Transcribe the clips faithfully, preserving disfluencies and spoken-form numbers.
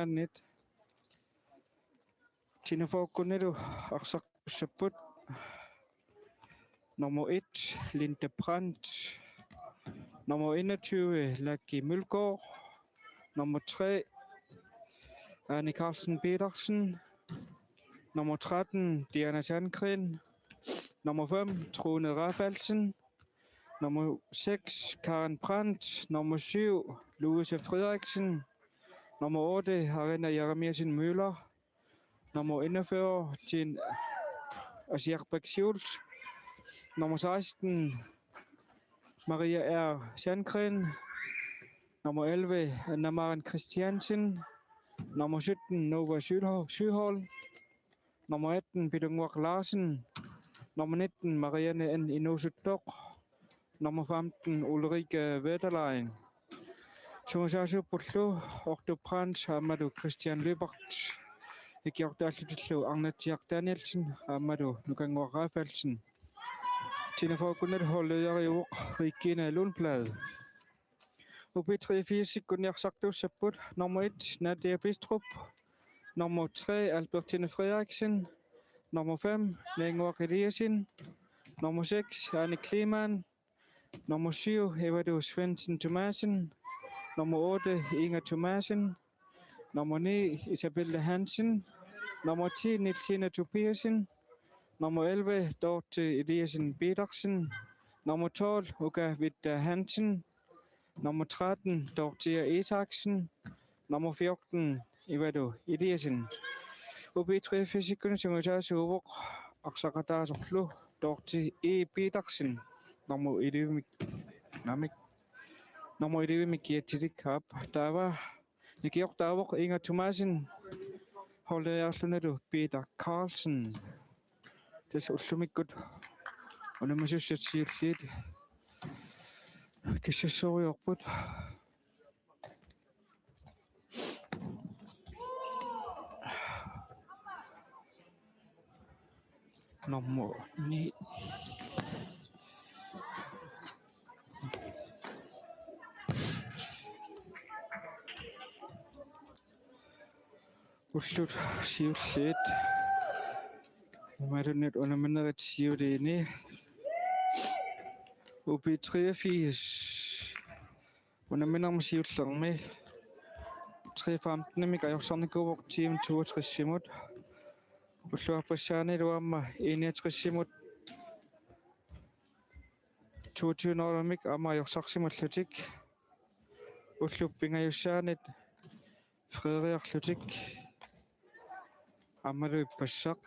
Annit. Tine Fårekkunnilu arsartussapput. Nummer et, Linda Brandt. Nummer enogtyve, Lucky Mølgaard. Nummer tre, Anne Carlsen Petersen. Nummer tretten, Diana Sandgren. Nummer fem, Trune Rafaelsen. Nummer seks, Karen Brandt. Nummer syv, Louise Frederiksen. Nummer otte, Arina Jeremiassen Møller. Nummer enogfyrre, Jean Asiakbæk Schultz. Nummer seksten, Maria R. Sandgren. Nummer elleve, Anna Maren Christiansen. Nummer sytten, Nova Sydholm. Nummer atten, Pilunnguaq Larsen. Nummer nitten, Marianne N. Inuusuttoq. Nummer femten, Ulrike Wetterlein. Sungiusaasuuppullu Otto Brandt aammalu Christian Lyberth. Ikiortaallutillu Arnatsiaq Danielsen aammalu Nukannguaq Rafaelsen. Tine Fårekkunnilu holdleder Regina Lundblad. U B treogfirs-ikkunni arsartussapput: nummer et, Nadia Bistrup. Nummer tre, Albertine Frederiksen. Nummer fem, Nannguaq Eliassen. Nummer seks, Anne Kleemann. Nummer syv, Evadu Svendsen Thomassen. Nummer otte, Inger Thomassen. Nummer ni, Isabelle Hansen. Nummer ti, Nielsine Tobiassen. Nummer elleve, Dorte Eliassen Petersen. Nummer tolv, Uka Witte Hansen. Nummer tretten, Dorthea Isaksen. Nummer fjorten, Ivalo Eliassen. U B treogfirs-ikkuni sungiusaasuuvoq arsaqataasorlu Dorthe E. Petersen. Nummer elleve-mik, namik. Nummer elleve-mik kiatsilik aap. Taava ikiortaavoq Inger Thomassen holdlederlunilu Peter Carlsen. Tassa ullumikkut unammisussat siulliit kissassoriorput. Nummer ni. Ullut siulliit. Imaluunniit unamminerit siuliini. U B treogfirs. Unamminermi siullermi tre femten-imik ajorsarnikuuvoq Team toogtres-imut. Ulluappassaanilu aamma enogtres-imut toogtyve nul-imik aamma ajorsarsimallutik. Ullup pingajussaanit frederiarlutik aammalu ippassaq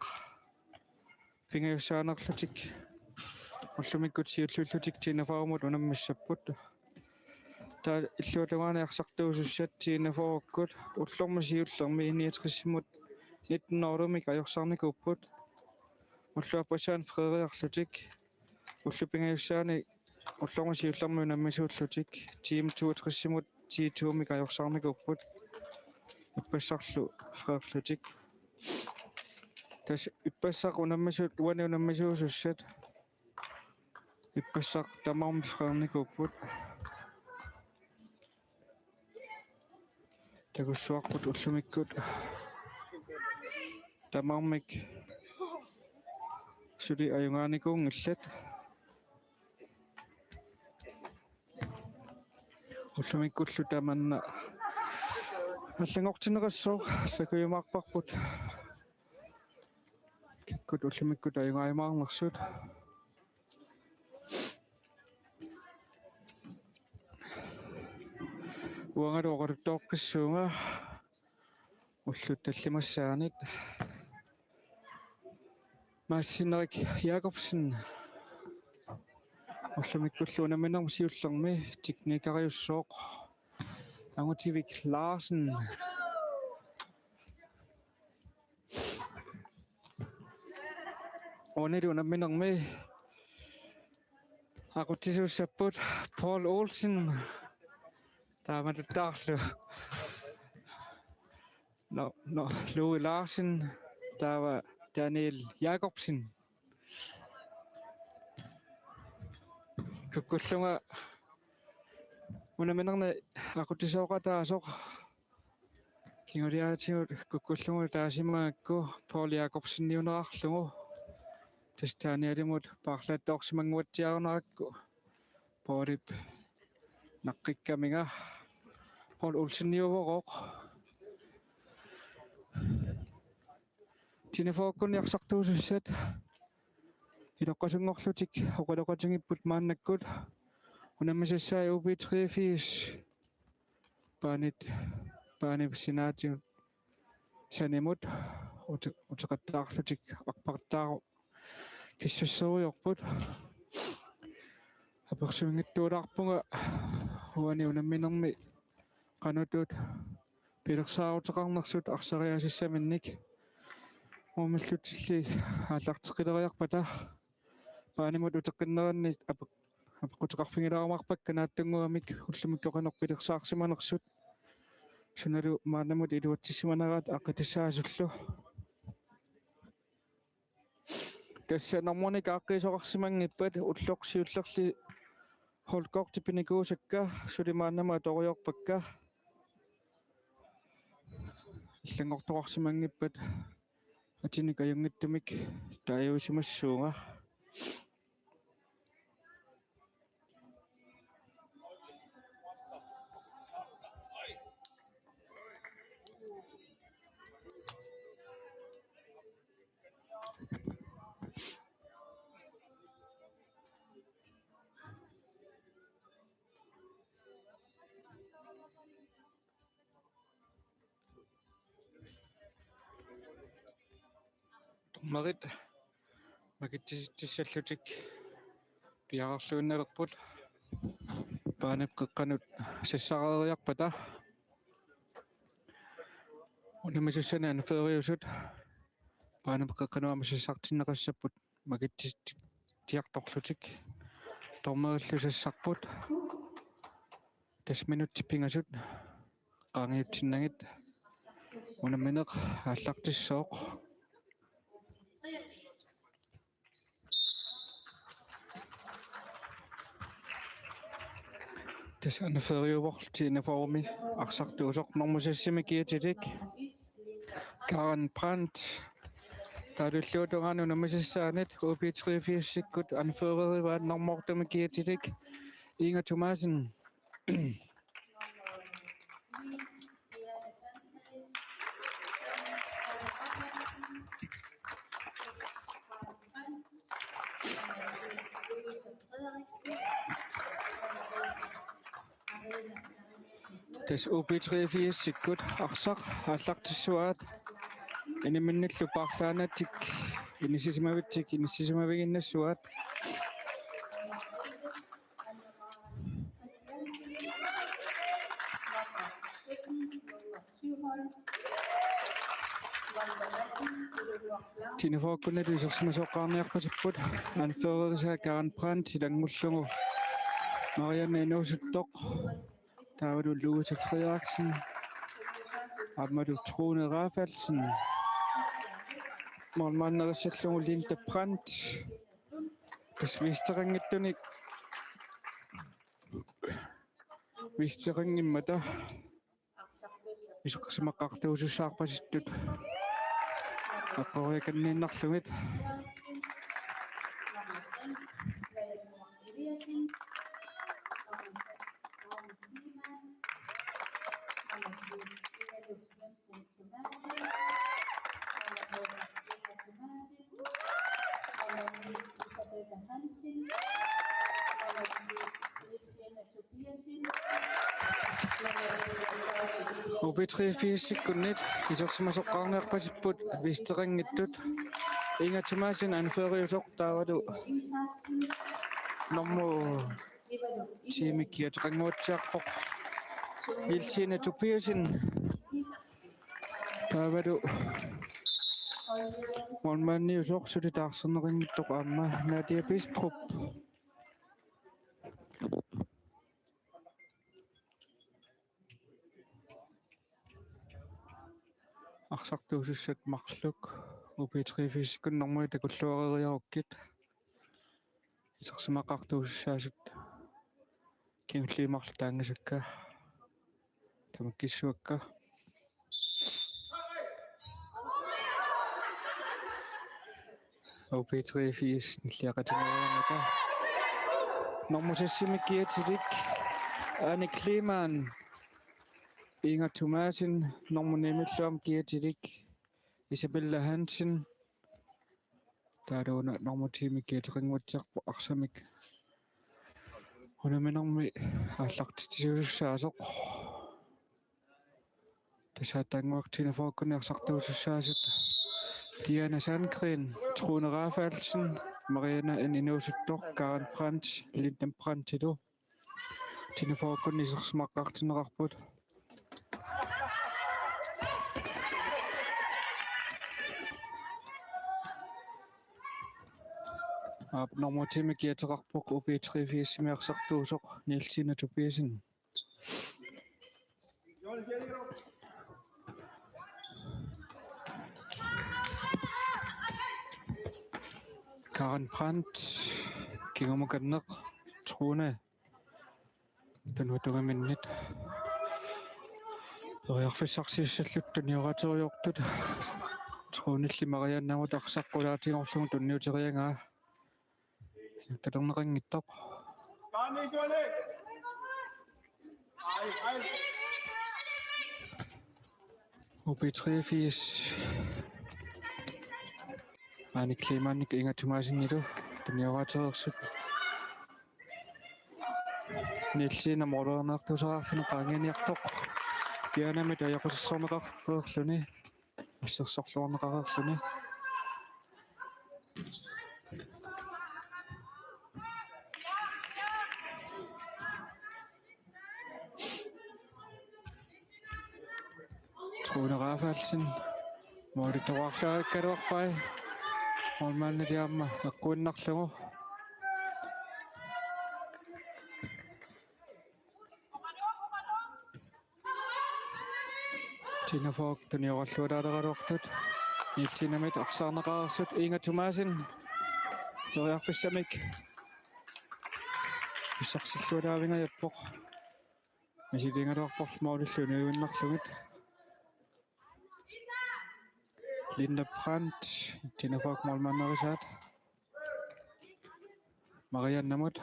pingajussaanerlutik ullumikkut siulliullutik Tine Fåremut unammissapput. Taava illuatungaani arsartuusussat Tine Fårekkut ullormi siullermi enogtres-imut nitten nul-imik ajorsarnikuupput. Ulluappassaani frederiarlutik ullup pingajussaani ullormi siullermi unammisuullutik Team toogtres-imut ti to-mik ajorsarnikuupput. Ippassarlu frederiarlutik. Tassa ippassaq unammisut, uani unammisuusussat ippassaq tamarmik frederiarnikuupput. Takussuarput ullumikkut tamarmik suli ajugaanikuunngillat. Ullumikkullu tamanna allanngortinneqassaaq, allakujumaarparput. Kikkut ullumikkut ajugaajumaarnersut. Uangalu oqaluttooqqissuunga ullut tallimassaanit. Mads Henrik Jakobsen ullumikkullu unamminermi siullermi teknikeriussooq. Angutivik Larsen. Uanilu unamminermi aqutsisuussapput Paul Olsen. Taamatuttaarlu. No, no, Louis Larsen. Taava Daniel Jakobsen. Kukkullunga unamminerni aqutsisooqataasoq. Kingulliaatigut kukkullugu taasimagakku Paul Jakobseniunerarlugu. Tassa Danielmut paarlaattoorsimannguatsiarunarakku Paulip naqqikkaminga Paul Olseniuvoq. Tine fyrrekkunni arsartuusussat iloqqasunngorlutik oqaloqatigiipput maannakkut. Unammisassai U B treogfirs. Paanit, paanit sinaatigut sanimut ute-, uteqattaarlutik aqpartaaru-, kissasserujoorput. Apersuinngitsuulaarpunga uani unamminermi qanoq ittut pilersaaruteqarnersut arsariaasissaminnik. Uumillutilli aallarteqqileriarpata paanimut uteqqinneranni ape-, apeqquteqarfigilaarumaarpakka naatsunnguamik ullumikkut qanoq pilersaarsimanersut. Sunalu maannamut iluatsissimaneraat aqqutissaassullu. Tassa normunik aaqqiisoqarsimanngippat ulloq siullerli holdkortit pinikuusakka suli maannamut atoriorpakka. Illanngortoqarsimanngippat atinik ajunngitsumik taaguusimassuunga. Dommerit makitsitsissallutik piareerluinnalerput paanip qeqqanut sassareeriarpata. Unammisussanit anføreriusut paanip qeqqanut aamma sassartinneqassapput makitsitsi-, tiartorlutik. Dommerillu sassarput. Tassa minutsit pingasut qaangiutsinnagit unammineq aallartissooq. Tassa anføreriuvoq Tine Fyrremi arsartuusoq, nummer seksimi kiatilik Karen Brandt. Taavalu illuatungaani unammisassaanit U B treogfirsikkut anførerivaat nummer ottemi kiatilik Inger Thomassen. Tassa U B treogfirsikkut arsaq aallartissuaat, iniminnillu paarlaannatik inissisimavitsik inissisimaviginnassuaat. Tine fyrrekkunnilu isersimasoqqaarniarpasipput. Anførerisaa Karen Brandt ilanngullugu Marianne Inuusuttoq. Taavalu Louise Frederiksen. Aammalu Trune Rafaelsen. Målmanderissallugu Linda Brandt. Tassa visteqanngitsunik. Visteqanngimmata isersimaqqartuusussaarpasittut aqqoriakanniinnarlugit. U B treogfirsikkunnit isersimasoqqaarniarpasipput visteqanngitsut. Inger Thomassen anføreriusoq taavalu nummer ti-mi kiateqannguatsiarpoq Nielsine Tobiassen. Taavalu målmandiusoq suli taarserneqanngitsoq aamma Nadia Bistrup. Arsartuusussat marluk U B treogfirsikkunni normuit takulluareeriarukkit. Isersimaqqartuusussaasut kingulliit marluk taanngisakka. Tamakkissuakka. O B treogfirs nilliaqatigiinnarmata. Nummer seksimik kiatilik Anne Kleemann, Inger Thomasen. Nummer nimilluam kiatilik Isabella Hansen. Taava una nummer timik kiateqannguatsiarpoq arsamik unamminermi aallartitsisussaasoq. Tassa taanna Tina Fokkuni arsartuusussaasut Diana Sandgren, Trune Rafaelsen, Marianne N. Inuusuttoq, Karen Brandt, Linden Brandtilu. Tina Fokkuni isersimaqqaartinneqarput. Aap, nummer timik kiateqarpoq O B treogfirsimi arsartuusoq Nielsine Tobiassen. Karen Brandt, kingumukanneq, Trune. Tunuutungaminnit. Periarfissarsiussallutik tunioraateriartut. Trunelli Mariannamut arsaq qulaatigorlugu tunniuteriagaa. Talerneqanngitsoq. O B treogfirs. Anne Kleemann, Inger Thomasenilu tunioraatereersut. Nielsine målernartusaarfini qaangiiniartoq. Dianamit ajoqusersorneqareerluni. Assersorluarneqareerluni. Trune Rafaelsen. Målittoraarlaarakkaluarpai. Målmandili aamma eqquinnarlugu. Tina Fock tuniorallualaaleraluartut. Nielsenimit arsaarneqareersut Inger Thomasen. Periarfissamik. Pissarsillualaavingajappoq. Misiliigaluarporlu målillu uniuinnarlugit. Linda Brandt, Tina Fock målmanderisaat. Mariannamut.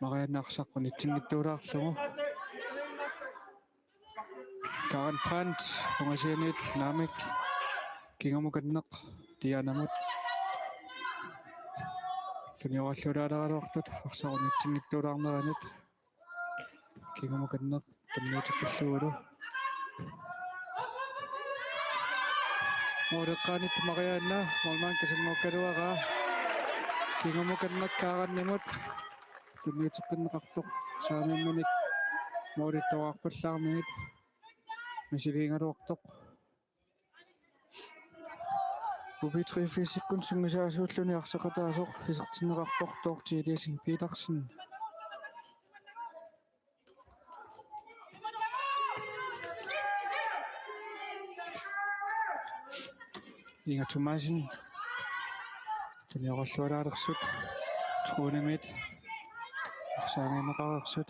Marianne arsaq unitsinngitsuulaarlugu. Karen Brandt, ungasianiit naamik. Kingumukanneq Dianamut. Tuniorallualaaleraluartut arsaq unitsinngitsuulaarneranit. Kingumukanneq tunniutikkillugulu. Måleqqaanit Marianne, målmand kasanngukkaluaraa. Kingumukanneq Karanimut. Tunniuteqqinneqartoq. Saamiimminik målittoraarpallaarnagit. Misiliigaluartoq. O B treogfirsikkut sungiusaasuulluni arsaqataasoq isertinneqarpoq Dorthe Eliasen Petersen. Inger Thomasen. Tuniorallualaalersut. Trunemit. Arsaanneqareersut.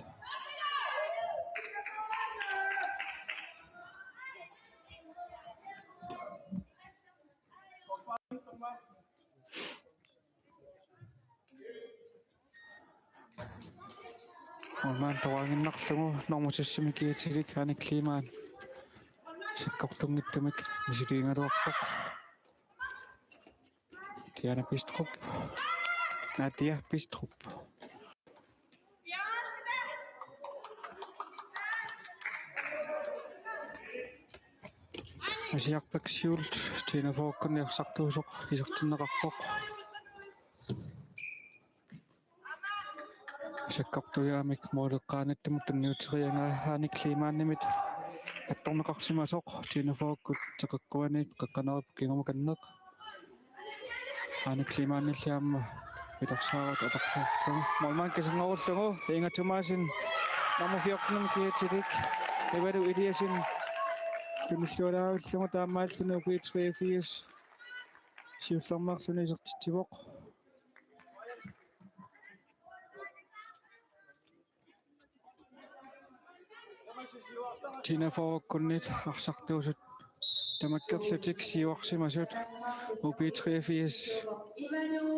Målmand toraanngiinnarlugu nummer seksimik kiatilik Anne Kleemann. Sakkortunngitsumik misiliigaluarpoq. Diana Bistrup. Nadia Bistrup. Asiarpakka siulleq Tina Fokkuni arsartuusoq isertinneqarpoq. Sakkortujaamik måleqqaanittumut tunniuteriagaa Anne Kleemannimit attorneqarsimasoq Tina Fokkut teqeqquaniit qeqqanerup kingumukanneq. Anne Kleemannilli aamma pilersaarut atorlugu. Målmand kasanngoruullugu Inger Thomasen nummer fjorten kiatilik Ivalu Eliasen tunillualaavillugu taamaalilluni O B treogfirs siullermeerluni isertitsivoq. Tina Fokkunnit arsartuusut Tamakkerlutik siuarsimasut U B treogfirs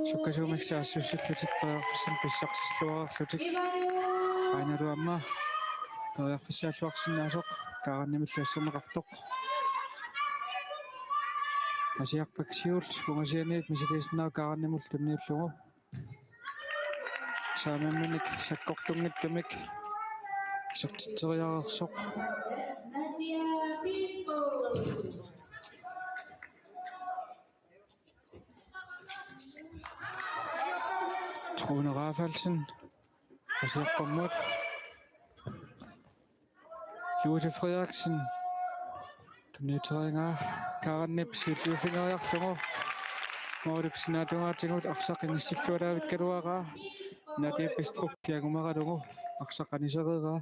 sukkasuumik saassussillutik periarfissanik pissarsilluarlutik. Aanalu aamma periarfissaalluarsinnaasoq Kaarannimillu asserneqartoq. Asiarpakka siulleq ungasianiit misiliisinnaavoq Kaarannimullu tunniullugu. Saamimminik sakkortunngitsumik isertitseriareersoq. Trune Rafaelsen. Asiarpammut. Louise Frederiksen. Tunniuteriaraa Kaarannip siulliuffigeriarlugu. Målip sinaatungaatigut arsaq inissillualaavikkaluaraa. Nadia Bistrup kiangumeralugu arsaq anisereeraa.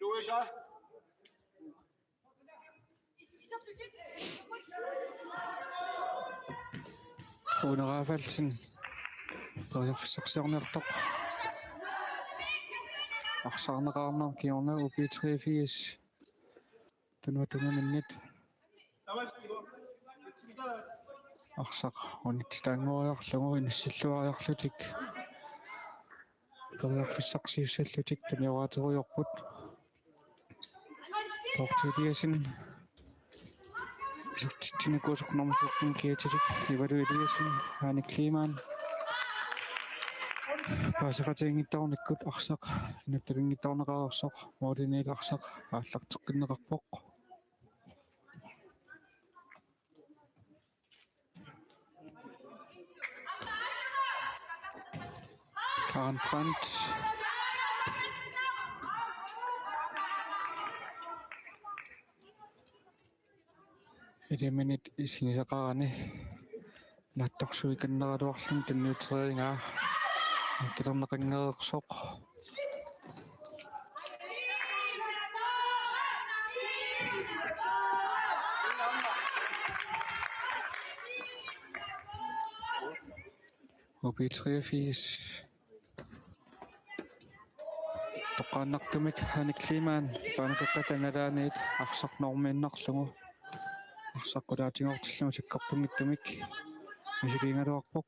Louise. Trune Rafaelsen. Periarfissarsiorniartoq. Arsaarneqarnermut kingorna U B treogfirs. Tunuata tungaaninnit. Arsaq unitsitaanngoriarlugu inissilluariarlutik. Periarfissarsiussallutik tunioraatigerujoorput. Dorthe Eliassen. Isertitsinikuusoq nummer fjorten G T-lik Ivalu Eliassen, Hanne Kleemann. Paaseqatigiinngitsoornikkut arsaq inuttalinngitsoorneqareersoq, målimiit arsaq aallarteqqinneqarpoq. Karen Brandt. Iliminit isigisaqarani naatsorsuikannaraluarluni tunniuteriaraa. Talerneqanngereersoq. U B treogfirs. Toqqaannartumik Hanne Kleemann baneqeqqata nalaaniit arsaq normiinnarlugu. Arsaq qulaatigortillugu sakkortunngitsumik misiliigaluarpoq.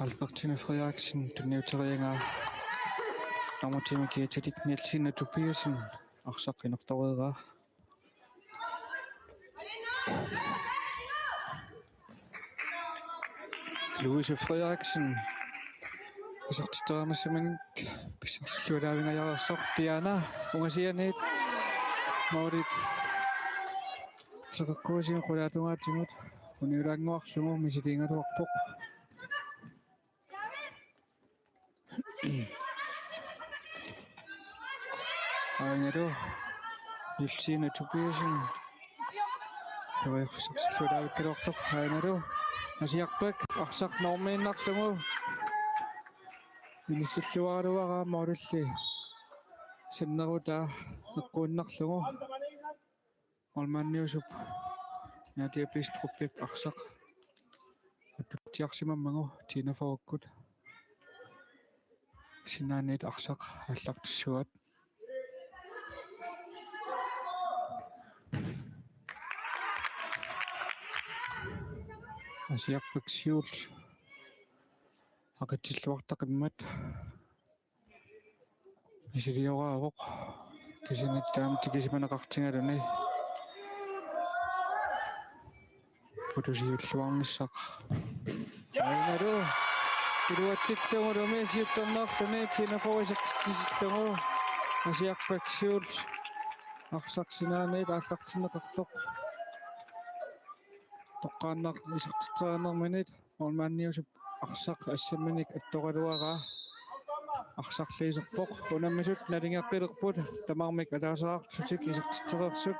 Albertine Frederiksen tunniuteriaraa. Nummer ti G T-lik Nielsine Tobiassen arsaq inortoreeraa. Louise Frederiksen. Isertitseriarnissaminik pissarsillualaavinngajareersoq Diana ungasianiit. Målit teqeqquisigut qulaatungaatigut uniulaannguarlugu misiliigaluarpoq. Aanalu Nielsine Tobiassen. Periarfissarsillualaavikkaluartoq aanalu. Asiarpakka arsaq normiinnarlugu. Inissilluaraluaraa målilli sannerutaa eqquinnarlugu. Målmandiusup Nadia Bistrupip arsaq attutsiarsimammagu Tina Forukkut sinaaniit arsaq aallartissuat. Asiarpakka siulleq aqitsilluartaqimmat. Misilioraavoq. Kisianni taama tikisimaneqartigaluni. Putusiulluarnissaq. Ainalu. Iluatsillugulumi siuttornerluni Tina Fogh isertitsisillugu. Asiarpakka siulleq arsaq sinaaniit aallartinneqartoq. Toqqaannaq isertitseriarnerminit. Målmandiusup arsaq assamminik attoraluaraa. Arsarli iserpoq. Unammisut naligeqqilerput. Tamarmik ataaseqarlutik isertitsereersut.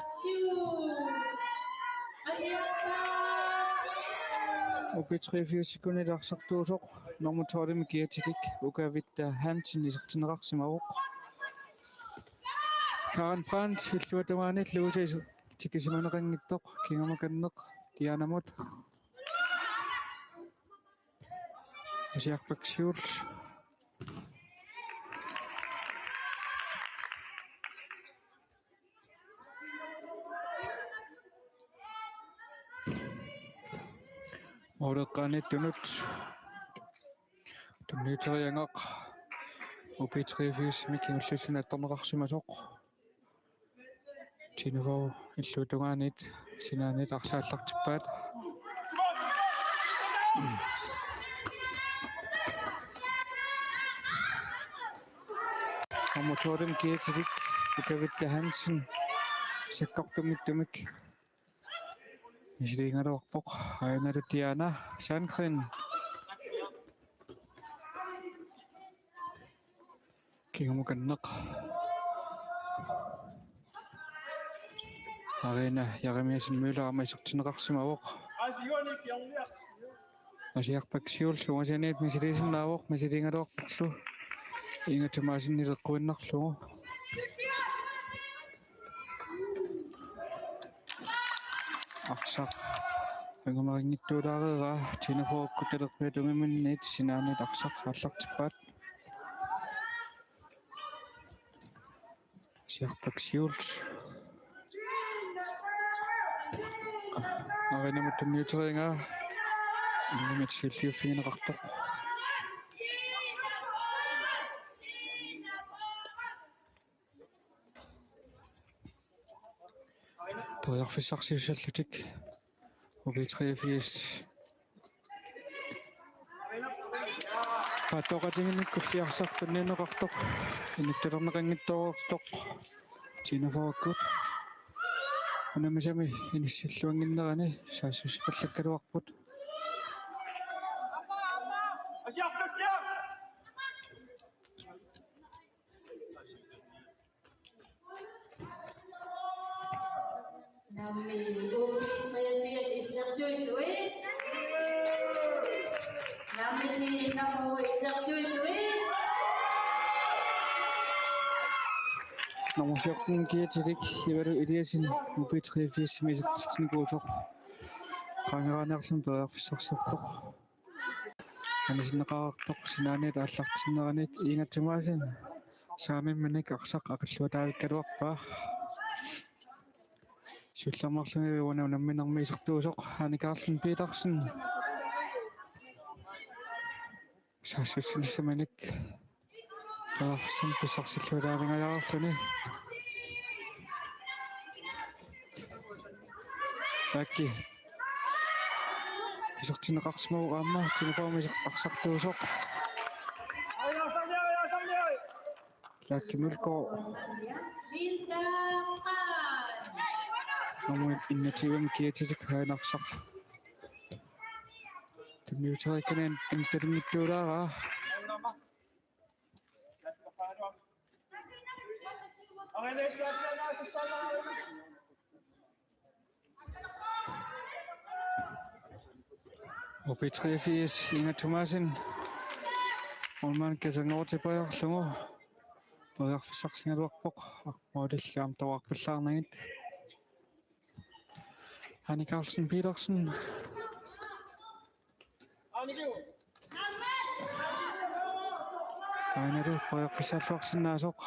U B treogfirs sekundit arsartuusoq nummer tolv-imi kiatilik Ukavitta Hansen isertinneqarsimavoq. Karen Brandt illuatungaani Louise tikisimaneqanngitsoq, kingumut qanneq Dianamut. Asiarpakka siulleq. Måleqqaaniittunut tunniuteriagaq U B treogfirs-imik kingulliulluni attorneqarsimasoq. Tine Fogh illuatungaaniit sinaaniit arsaq aallartippaat. Nummer tolv-imi kiatilik Ukavitta Hansen sakkortuumik misiliigaluarpoq. Aajuna Diana Sandgreen. Kingumut qanneq. Arina Jeremiassen Møller aamma isertinneqarsimavoq. Asiarpakka siulleq, ungasianiit misiliisinnaavoq, misiliigaluarporlu. Inga Thomassen ileqquinnarlugu. Arsaq angumerinngitsuulaarpaa, Tine Fogh-ikkut talerpiata tungaminniit sinaaniit arsaq aallartippaat. Asiarpakka siulleq. Arinamut tunniuteriaraa. Ingammik siulliuffigineqartoq. Periarfissarsiussallutik U B treogfirs. Paattooqatigiinnikkulli arsaq tunniunneqartoq. Inuttulerneqanngitsoortoq Tine Fogh-ikkut. Unammisami inissilluannginnerani saassussipallakkaluarput. Nammi U B treogfirs isersuisui. Nammi Tine Fogh isersuisui. Nummer fjorten, Gertrud Ivalu Eliassen, U B treogfirs-imi isertitsinikuusoq. Qaangeraaniarluni periarfissarsiorpoq. Anisinneqareersoq sinaaniit aallartinneraniit Inga Thomassen saamimminik arsaq aqilluataavikkaluarpaa. Siullermeerluni uani unamminermi isertuusoq Hanne Carlsen Petersen. Saassussinissaminnik periarfissamik pissarsilluataavingajaarluni. Taakki. Isertinneqarsimavoq aamma Tine Fogh-imi arsartuusoq. Taakki Mølgaard. Nummer enogtyve-mi kiatilik arsaq tunniuteriikkanik inuttulerniartuulaaraa. U B treogfirs, Inga Thomassen. Målmand kasanngortipajorlugu. Periarfissarsigaluarpoq. Målilli aamma toqqarpallaarnagit. Hanne Carlsen Petersen. Taannalu periarfissaalluarsinnaasoq.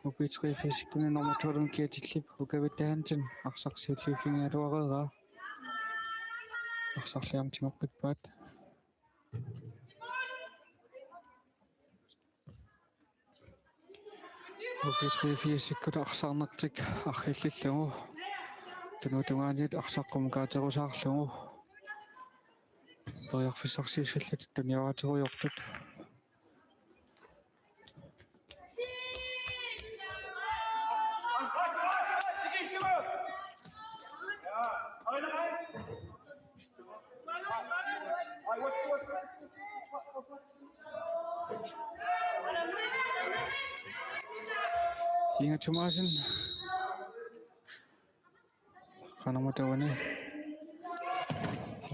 U B treogfirs-ikkuni nummer tolv-imi kiatillip Ukavitta Hansen arsaq siulliuffigigaluareeraa. Arsarli aamma tigoqqippaat. U B treogfirs-ikkut arsarnertik arriillillugu. Tunuup tungaaniit arsaq qumukaaterusaarlugu. Periarfissarsiussallutik tunnioraaterujoortut. Inga Thomassen. Qanormita uani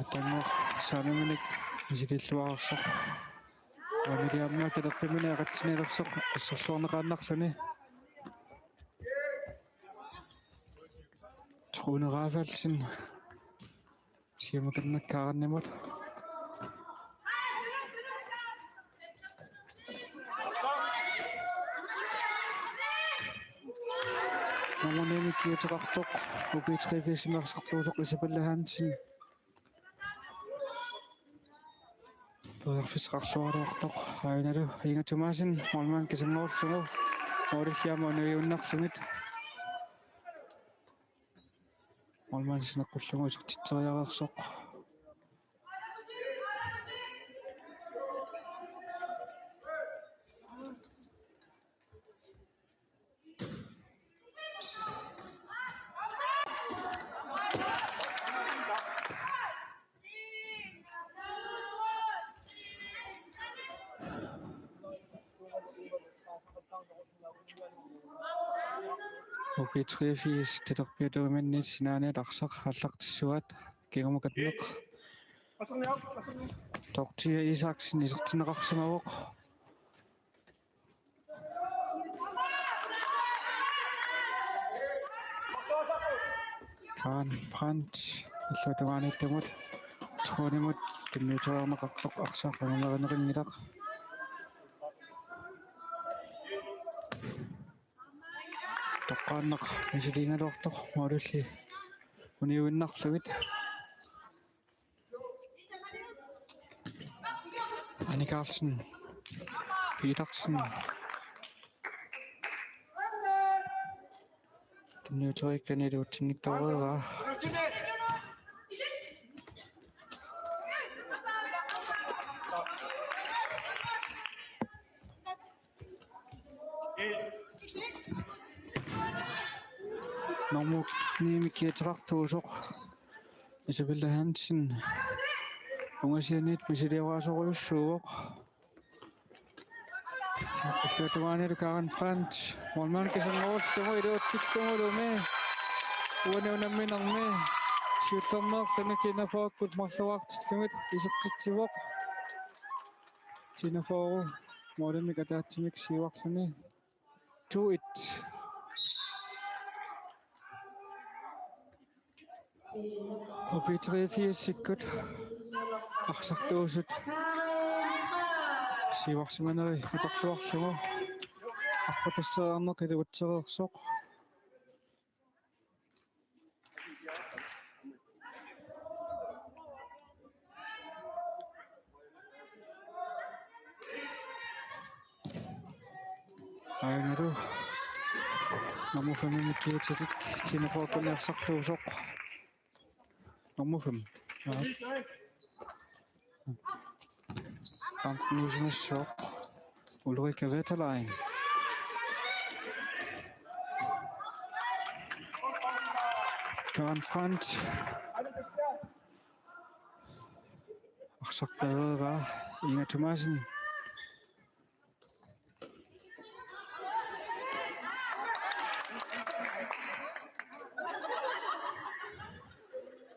Atanngoq saamiminik misililluararsoq. Uanilu aamma talerpimini eqatsinilersoq asserluarneqaannarluni. Trune Rafaelsen. Siumukannakkaarannimut. Nummer ni-mi kioteqartoq, U B treogfirsimi arsartuusoq Isabella Hansen. Periarfissaqarluaraluartoq, aajuna Inga Thomassen, målmand kisanngoorlugu, målilli aamma uniuinnarlugit. Målmand sineqqullugu isertitseriareersoq. U B treogfirs talerpiata uiminni sinaaniit arsaq aallartissuaat, kingumut qatneq. Dorthea Isaksen isertinneqarsimavoq. Karen Brandt, illuatungaaniittumut, Trunemut tunniuteriarneqartoq arsaq angumerineqanngilaq. Toqqaannaq misiliigaluartoq målilli uniuinnarlugit. Anne Carlsen, Petersen. Tunniuteriikkani iluatsinngitsoorpaa. Nummer ni-mi kioteqartuusoq Isabella Hansen ungasianiit misilioraarsorujussuuvoq. Illuatungaanilu Karen Brandt, målmand kisanngoorlugu iluatsillugulumi uani unamminermi siullermeerluni Tina Fokkut marluartillugit isertitsivoq. Tina Fogh målimik ataatsimik siuarluni. To et. U B treogfirsikkut arsartuusut siuarsimaneri atorluarlugu arpatasseriarneq iluatsereersoq. Aajuna nummer fem-imik kioteqartoq Tina Fokkut arsartuusoq. Nummer fem. Ja. Kampen ilusimassaaq. Ulrika Wetterlein. Karen Brandt. Arsaq pereeraa Inga Thomassen.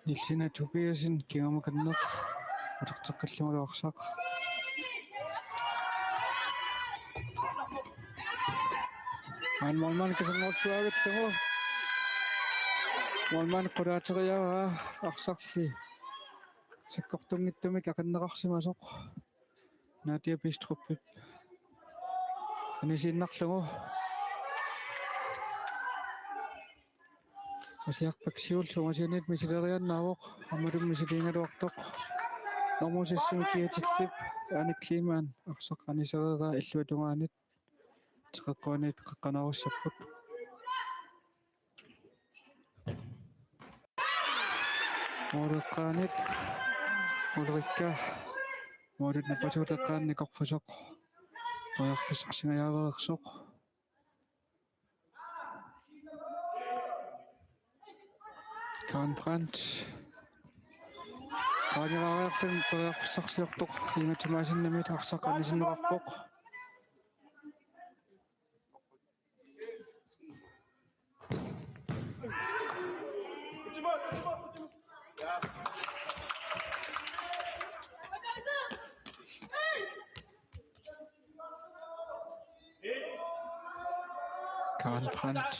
Nilsina Tobiassen kingumut qatneq uterteqqillungalu arsaq. Aamma målmand kisanngoorluavillugu. Målmand qulaateriaraa arsarli sakkortunngitsumik aqinneqarsimasoq. Nadia Bistrupip anisiinnarlugu. Asiarpak siulleq ungasianiit misileriaannaavoq, aammalu misiliigaluartoq. Nummer seks-imik kioteqartoq Anne Kleemann arsaq anisereeraa illuatungaanit. Teqeqquaniit qeqqanoorussapput. Måleqqaanit Ulrika målit napasuuteqqaanni korfasoq periarfissarsingajaveersoq. Karen Brandt. Qaangeraareerluni periarfissarsiortoq Inga Thomassenimit arsaq anisinneqarpoq. Karen Brandt.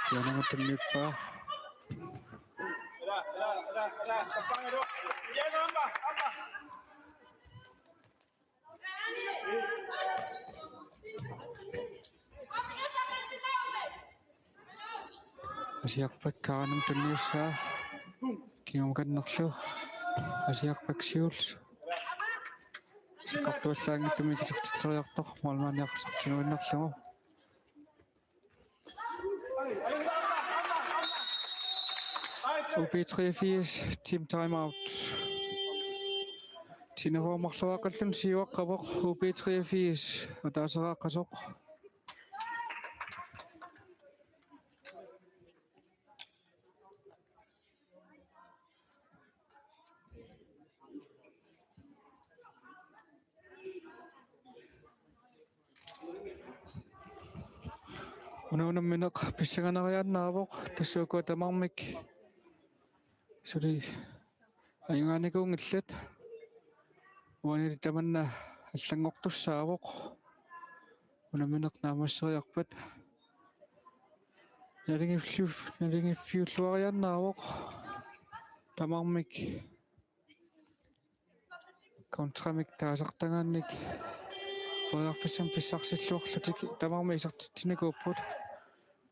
Kianamut tunniuppaa. Asiarpakka Karanimut tunniussaa. Kingukannerlu. Asiarpakka siulleq. Sakkortuallaanngitsumik isertitseriartoq. Målmandi arsaq tiguinnarlugu. U B treogfirs, team timeout. Tine Fogh marluaqqalluni siuaqqavoq, U B treogfirs, ataaseraaqqasoq. Una unammineq pissanganariaannaavoq, tassa ukua tamarmik suli ajugaanikuunngillat. Uanili tamanna allanngortussaavoq. Unammineq naammasseriarpat nalingiffiu-, nalingiffiulluariaannaavoq. Tamarmik kontramik taasartagaannik periarfissamik pissarsilluarlutik tamarmik isertitsinikuupput.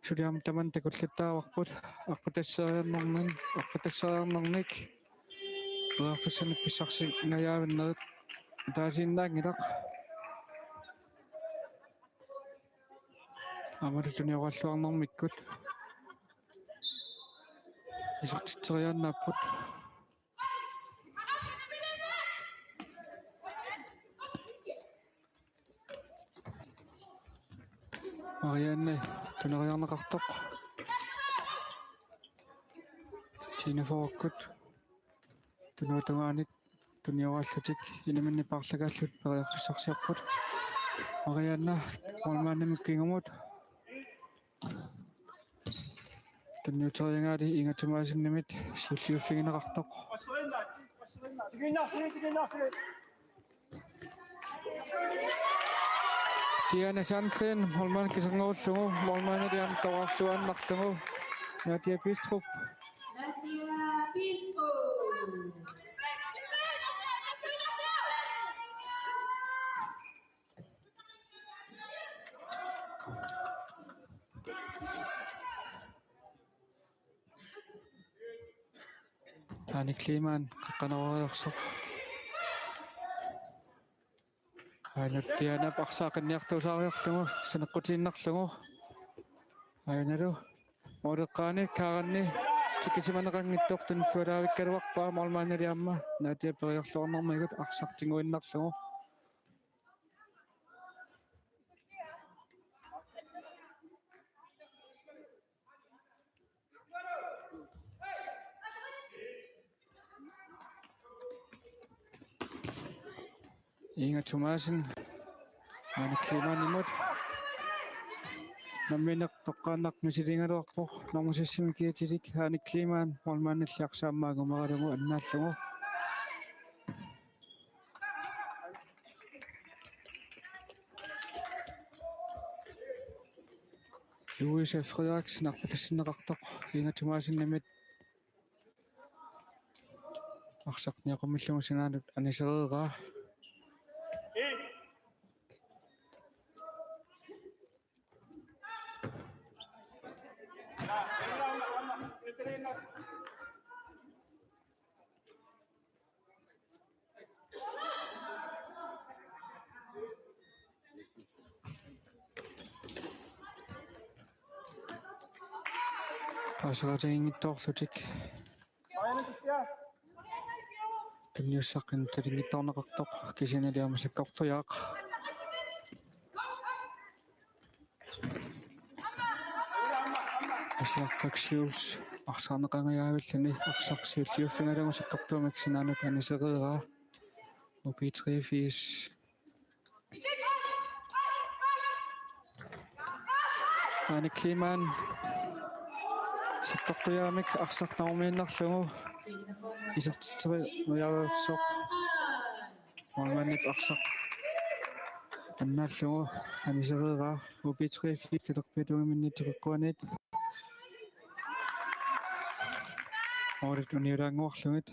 Suli aamma tamanna takullattaavarput. Arpatasseriarnermin-, arpatasseriarnermik periarfissanik pissarsingajaavinnerit ataasiinnaanngilaq. Aammalu tunioraalluarnermikkut isertitseriaannaapput. Marianne tuneriarneqartoq. Tine Foghikkut. Tunuatungaanik tunioraallutik, iniminni paarlakaallutik periarfissarsiorput. Marianne målmandimut kingumut. Tunniuteriaraanni Inga Thomassenimit siulliuffigineqartoq. Diana Sandgren, målmand kiserngoorlugu, målmandiliam toqqarluaannarlugu. Nadia Bistrup. Nadia Bistrup. Aani Kleemann, qeqqanooriarsoq. Aajuna Dianap arsaq qinniartuusaariarlugu, saneqqutiinnarlugu. Aajunalu. Måleqqaani Karanni tikisimaneqanngitsoq tunniussagaluarpaa målmandiliamma. Nadia periarluarnermigut arsaq tiguinnarlugu. Inga Thomassen, Aani Kleemannimut. Nammineq toqqaannaq misiligaluarpoq, nummer seksimi kiatilik, Aani Kleemann, målmandilli arsaq aamma angumeralugu annaallugu. Louise Frederiksen arpatassinneqartoq, Inga Thomassenimit. Arsaq niaqumillugu sinaanut anisereeraa. Taaseraatiginngitsoorlutik. Tunniussaqqinneq talinngitsoorneqartoq kisiannili aamma sakkortujaaq. Asiarpakka siulleq arsaarneqangajaavilluni arsaq siulliuffigalugu sakkortuumik sinaanut anisereeraa. U B treogfirs. Aani Kleemann sakkortujaamik arsaq narumiinnarlugu isertitseriarsoq. Målmandip arsaq Annaallugu anisereeraa U B treogfirs talerpiatungiminni teqeqquaniit. Målit uniulaannguarlugit.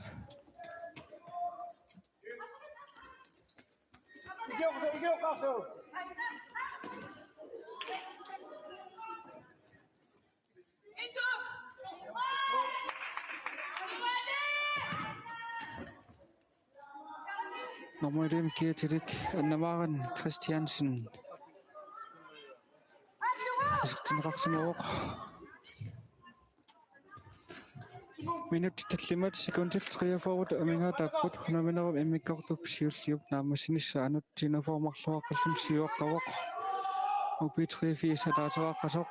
Nummer et-imi kiatilik Anna-Maren Christiansen. Isertinneqarsimavoq. Minutsit tallimat sekundit treogfyrre amigaataapput, unamminerup immikkoortup siulliup naammassinissaanut T enogfyrre marloraqqalluni siuaqqavoq. U B treogfirs ataaseraaqqasoq.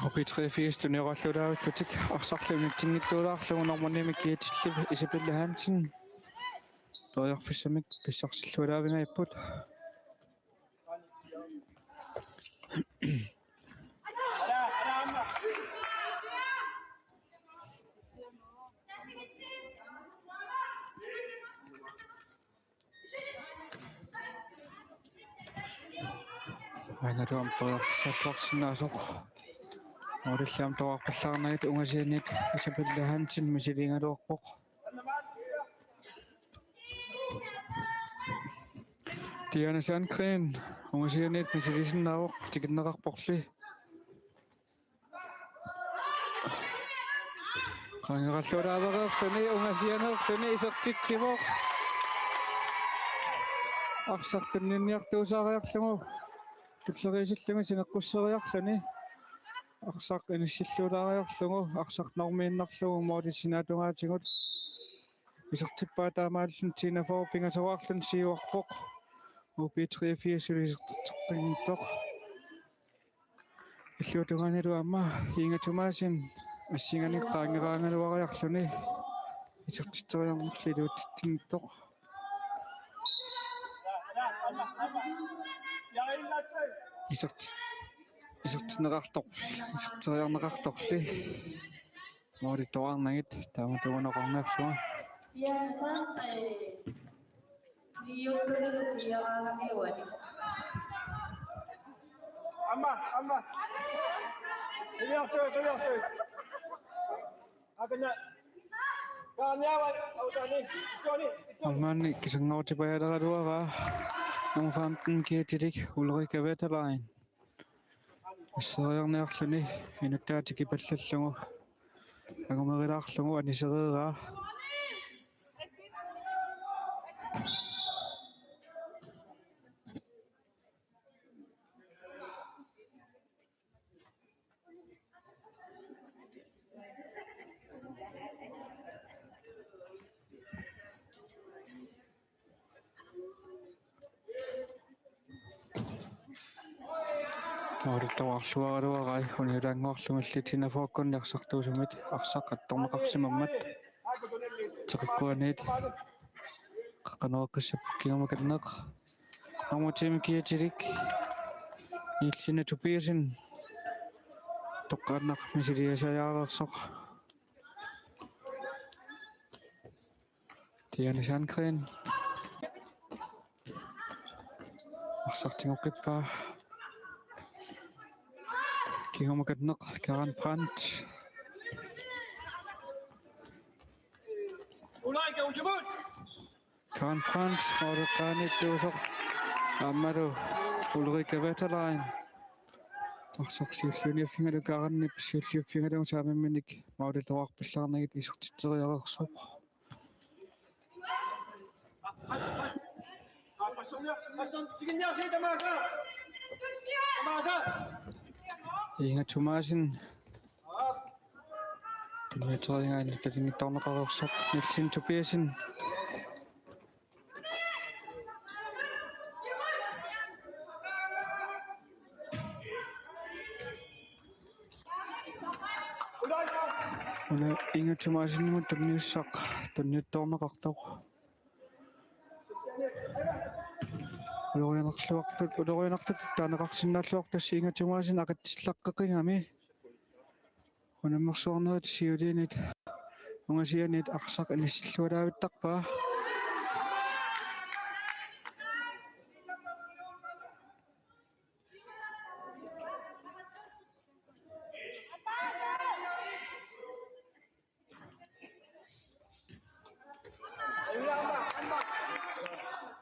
U B treogfirs tunioraluulaavillutik arsarlu unitsinngittuulaarlugu nummer ni-mi kiatillip Isabella Hansen. Periarfissamik pissarsillualaavingaapput. Aana tuam periarfissalluarsinnaasoq. Målilli aamma toqqarpallaarnagit ungasianiit Isabella Hansen misiliigaluarpoq. Diana Sandgren ungasianiit misiliisinnaavoq, tikinneqarporli. Qaangeralluaraavereerluni ungasianeerluni isertitsivoq. Arsaq tunniunniartuusaariarlugu tulleriisilluni sineqqusseriarluni. Arsaq inissilluulaariarlugu arsaq normiinnarlugu målit sinaatungaatigut. Isertippaa taamaalilluni T enogfyrre pingasoraarluni siuarpoq. U B treogfirs isertitseqqinngitsoq. Illuatungaanilu aamma Inga Thomasen assinganik qaangeraangaluariarluni isertitseriarnerli iluatsitsinngitsoq. Iserti-, isertinneqartoq-, iserteriarneqartorli. Målittuarnagit taama tungunoqarniarlugu. Amma, amma. Iliortui, iliortui. Akana. Kaaniava, autani. Joni. Aammaanni kisanngoortipajaaleraluaraa nummer femten kiatilik Ulrika Wetterlein. Asseriarniarluni inuttaata tikipallallugu angumerilaarlugu anisereeraa. Målittuarluaraluarai uniulaannguarlugilli T enogfyrrekkunni arsartuusumit arsaq attorneqarsimammat. Teqeqquaniit qaqqanoreqqissapput kingumut akanneq. Nummer ti-mi kiatilik Nielsen Tobiassen toqqaannaq misiliisariareersoq. Diana Sandgren. Arsaq tigoqqippaa. Kingumut akanneq Karen Brandt. Karen Brandt, måleqqaaniittuusoq. Aammalu Ulrika Wetterlein. Arsaq siulliuniuffigalugu Karenip siulliuffigalugu saamimminik målittuarpallaarnagit isertitseriareersoq. Inga Thomasen. Tunniuteriaraa talinngitsoorneqareersoq Nielsen Tobiassen. Una Inga Thomassenimut tunniussaq tunniuttoorneqartoq. Ulorianarluartut, ulorianartut taaneqarsinnaalluartoq, tassa Inga Thomassen aqitseqqigami. Unammersuarnerit siuliini ungasiani arsaq inissillualaavittarpaa.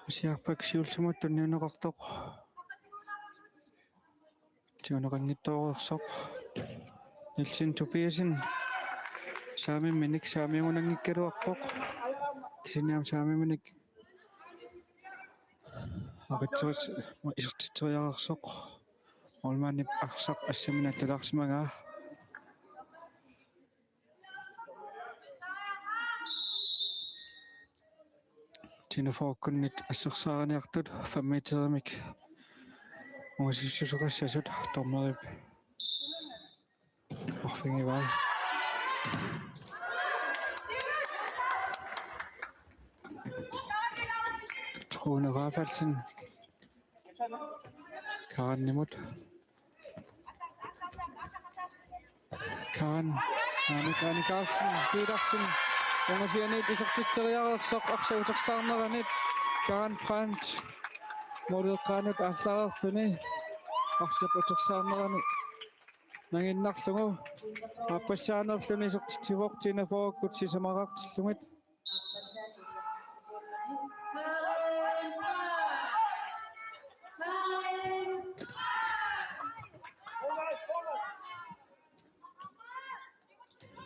Asiarpak siullermut tunniunneqartoq. Tiguneqanngitsooreersoq. Nielsen Tobiassen. Saamimminik, saamiugunanngikkaluarpoq. Kisianni aamma saamimminik aqitserit isertitseriareersoq. Målmandip arsaq assammik nattorlaarsimagaa. Tina Fokkimit assersaariniartut fem meterimik ungasissuseqassasut, dommerip arfigivaa. Trone Rafaelsen. Karanimut. Karan, Anne, Anne Carlsen Petersen. Ungasianiit isertitseriareersoq arsaq utersaarneranit. Karan Brandt. Måleqqaanut aallareerluni arsaq utersaarnerani nangiinnarlugu. Aappassaanerluni isertitsivoq Tina Fokkut sisamaraartillugit.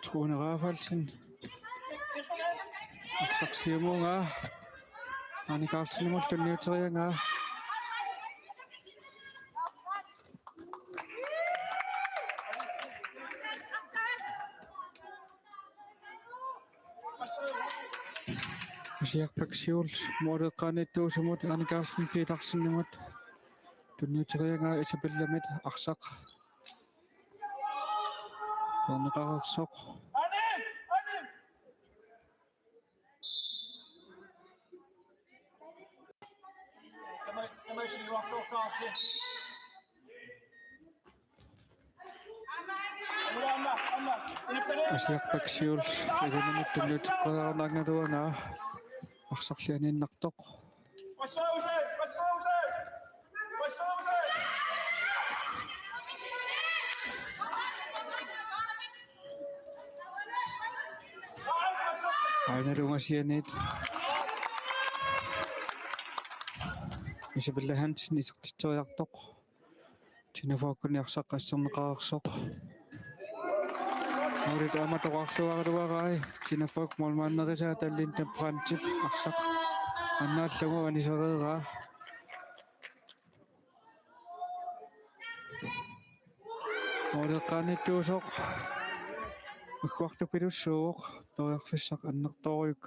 Trone Rafaelsen. Arsaq siumuunga. Anne Carlsenimut tunniuteriaraa. Asiarpak siulleq måleqqaanniittuusumut Anne Carlsen Petersenimut tunniuteriaraa, Isabellamit arsaq peerneqareersoq. Asiarpak siulleq ilinimut tunniuteqqaarnaanngaluaraa arsarlianiinnartoq. Aajuna ungasianiit Isabella Hansen isertitseriartoq. Tina Fokkimit arsaq asserneqareersoq. Målit aamma toqqarluaraluarai. Tina Fokkip målmanderisaa tallinta Brandtip arsaq annaallugu anisereeraa. Måleqqaanniittuusoq agguartupilussuuvoq, periarfissaq annertoorujuk.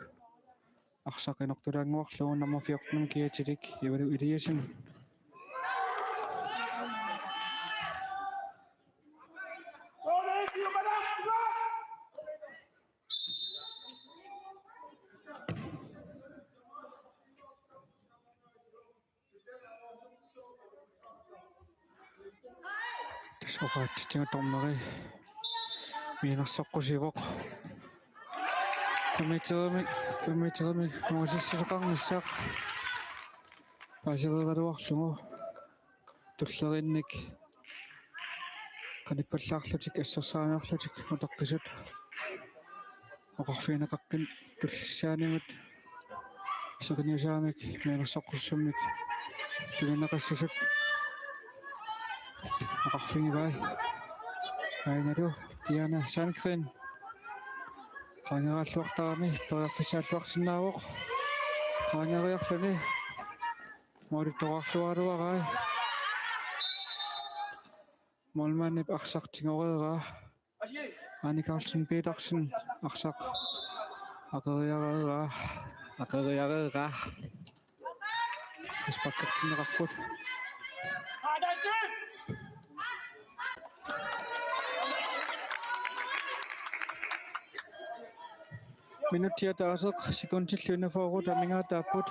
Arsaq inortulaannguarlugu nummer fjorten kiatilik Ivalu Eliassen. Tassa oqaatsitigut dommeri mianersoqqusivoq. Fem meterimik, fem meterimik ungasissuseqarnissaq paasereeraluarlugu tulleriinnik qanippallaarlutik assersaariarlutik utaqqisut oqarfigineqaqqinnik tullissaanimut seqinniusaammik mianersoqqussummik tunineqassasut oqarfigivai. Aajuna Diana Sandgreen qaangeraalluartarami periarfissaalluarsinnaavoq. Qaangeriarluni målit toqqarluaraluarai. Målmandip arsaq tigoreeraa. Anne Carlsen Petersen arsaq aqeriareeraa. Aqeriareeraa. Frisparkertinneqarput. Minutsit ataaseq sekundillu enogfyrre amigaataapput.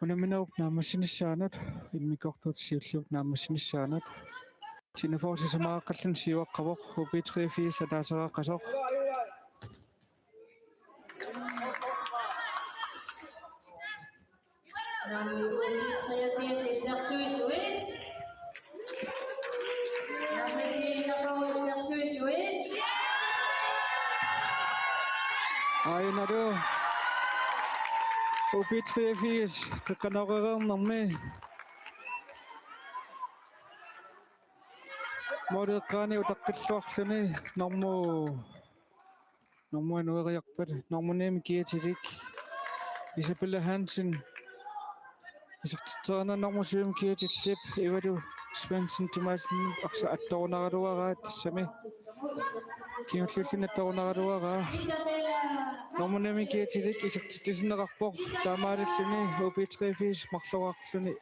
Unamminerup naammassinissaanut, immikkoortuutit siulliup naammassinissaanut. T-enogfyrre sisamaaqqalluni siuaqqavoq, U B treogfirs ataaseraaqqasoq. Nummer U B treogfirs, Esbjerg syv syv. Nummer ti, Esbjerg syv syv. Aajuna U B treogfirs, qeqqanooreernermi. Måleqqaani utaqqilluarluni normu, normu anueriarpat, normu ni-mi kiatilik Isabella Hansen. Isertitsereerneq normu syv-mi kiatillip Ivalu Svendsen Thomassen arsaq attorunaraluaraa tassami. Kingulliulluni attorunaraluaraa. Normu ni-mi kiatilik isertitsisinneqarpoq, taamaalilluni U B treogfirs marloriarluni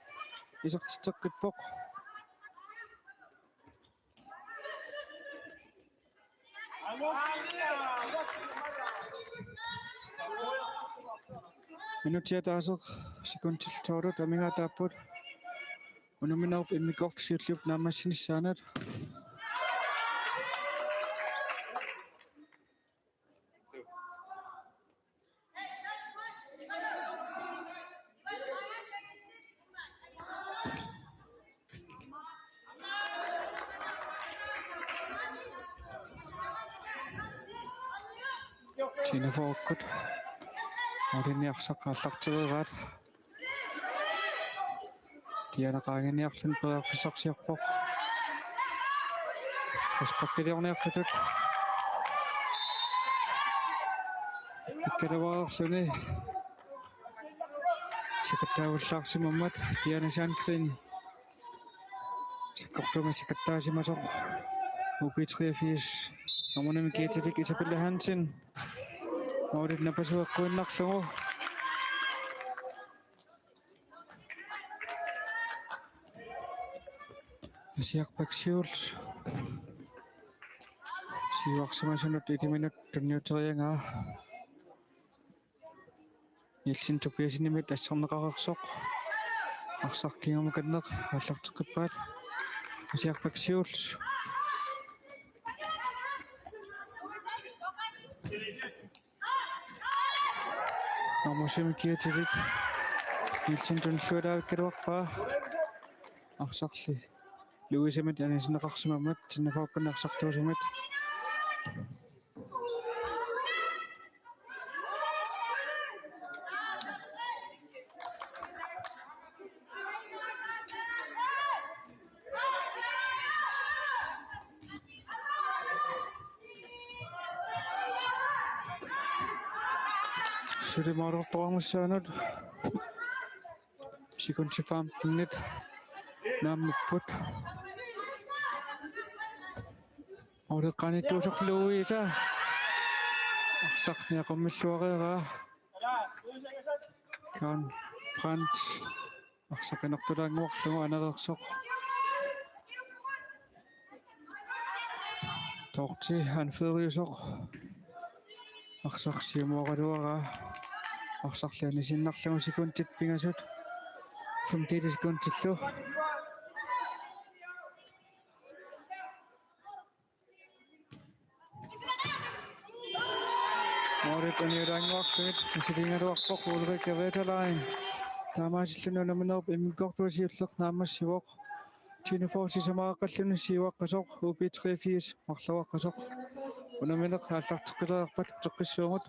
isertitseqqippoq. Minutsit ataaseq sekundillu tolv amigaataapput. Unamminerup immikkoortup siulliup naammassinissaanut. T-enogfyrrekkut målini arsaq aallartereeraat. Diana qaanginiarluni periarfissarsiorpoq. Frisparkiliorniarlutut. Pikkaluareerluni. Sakattaavullaarsimammat Diana Sandgreen. Sakkortuumik sakattaasimasoq. U B treogfirs. Nummer ni-mi kiatilik Isabella Hansen. Målit napasueqquinnarlugu. Asiaq Bak Siullermik siuarsimasunut iliminut tunniuteriaraa. Nielsen Tobiassenimit asserneqareersoq. Arsaq kingumukanneq aallarteqqippaat. Asiaq Bak Siullermik. Nummer syv-mi kiatilik Nielsen tunillualaavikkaluarpaa. Arsarli Louisemit anisinneqarsimammat, T-enogfyrrekkunni arsartuusumit. Suli målertuarnissaanut sekundit femtenit naammapput. Måleqqaanittuusoq Louise. Arsaq niaqummilluareeraa. Karen Brandt. Arsaq qinertulaannguarlugu anereersoq. Toorti anføreriusoq. Arsaq siumuaraluaraa. Arsarli anisiinnarlugu sekundit pingasut. Femten sekundillu. Målit uniulaannguarlugit misiliigaluarpoq Ulrika Wetterlein. Taamaasilluni unamminerup immikkoortuata siulleq naammassivoq. T-enogfyrre sisamaaqqalluni siuaqqasoq, U B treogfirs marloriaqqasoq. Unammineq aallarteqqileriarpat uteqqissuugut.